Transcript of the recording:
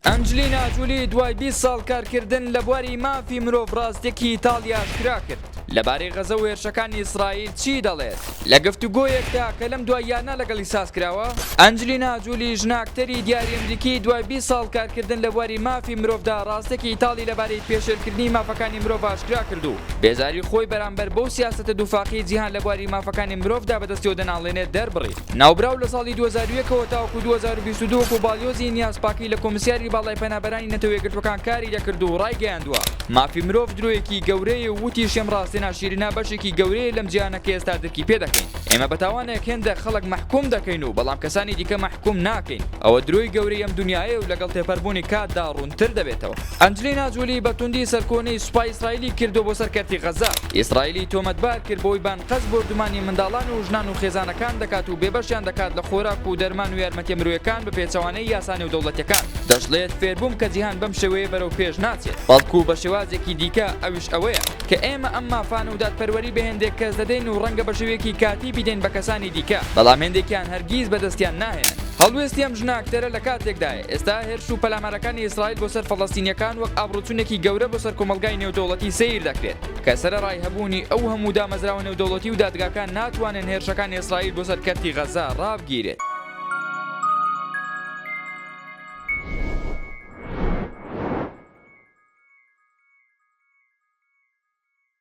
ئەنجلینا جولی دوای 20 ساڵ کارکردن لە بواری مافی مرۆڤ ڕاستیەکی تاڵی ئاشکرا کرد لەبارەی غەزە و هێرشەکانی ئیسرائیل چی دەڵێت؟ لە گفتوگۆیەکدا کە لەم دواییانە لەگەڵی سازکراوە، ئەنجلینا جولی ژنە ئەکتەری دیاری ئەمریکی دوای 20 ساڵ کارکردن لە بواری مافی مرۆڤدا ڕاستیەکی تاڵی لەبارەی پێشێلکردنی مافەکانی مرۆڤ ئاشکرا کرد و بێزاری خۆی بەرامبەر بەو سیاسەتە دووفاقیەی جیهان لە بواری مافەکانی مرۆڤدا بەدەستیەوە دەناڵێنێت دەربڕی. ناوبراو لە ساڵی 2001 ەوە تاوەکو 2022 وەکو باڵیۆزی نیازپاکی لە کۆمسیاری باڵای پەنابەرانی نەتەوە یەکگرتووەکان کاری دەکرد و ڕایگەیاندووە، مافی مرۆڤ درۆیەکی گەورەیە و وتیشی ئەم ڕاستیە ناشیرینە بەشێکی گەورەیە لەم جیهانە کە ئێستا درکی پێ دەکەین. ئێمە بە تاوانێک هێندە خەڵک مەحکوم دەکەین و بەڵام کەسانی دیکە مەحکوم ناکەین. ئەوە درۆی گەورەی ئەم دونیایەیە و لەگەڵ تێپەربوونی کاتدا ڕوونتر دەبێتەوە. ئەنجلینا جولی بە توندی سەرکۆنەی سوپای ئیسرائیلی کردووە بۆ سەر کەرتی غەزە. ئیسرائیلی تۆمەتبار کرد بەوەی بە ئەنقەست بۆردومانی منداڵان و ژنان و خێزانەکان دەکات و بێبەشیان دەکات لە خۆراک و دەرمان و یارمەتیە مرۆیەکان بە پێچەوانەی یاسا نێودەوڵەتیەکان. دەشڵێت فێربووم کە جیهان بەم شێوەیە بەرەو پێش ناچێت، بەڵکو بە شێوازێکی دیکە، ئەویش ئەوەیە کە ئێمە ئەم مافانە و دادپەروەری بە هێندێک کەس دەدەین و ڕەنگە بە شێوەیەکی کاتی بیدەین بە کەسانی دیکە، بەڵام هێندێکیان هەرگیز بەدەستیان ناهێنن. هەڵوێستی ئەم ژنە ئەکتەرە لە کاتێکدایە، ئێستا هێرش و پەلامارەکانی ئیسرائیل بۆ سەر فەڵەستینییەکان وەک ئابڕووچوونێکی گەورە بۆ سەر کۆمەڵگای نێودەوڵەتی سەیر دەکرێت، کە سەرەڕای هەبوونی ئەو هەموو دامەزراوە نێودەوڵەتی و دادگاکان ناتوانن هێرشەکانی ئیسرائیل بۆ سەر کەرتی غەززە ڕابگیرێت.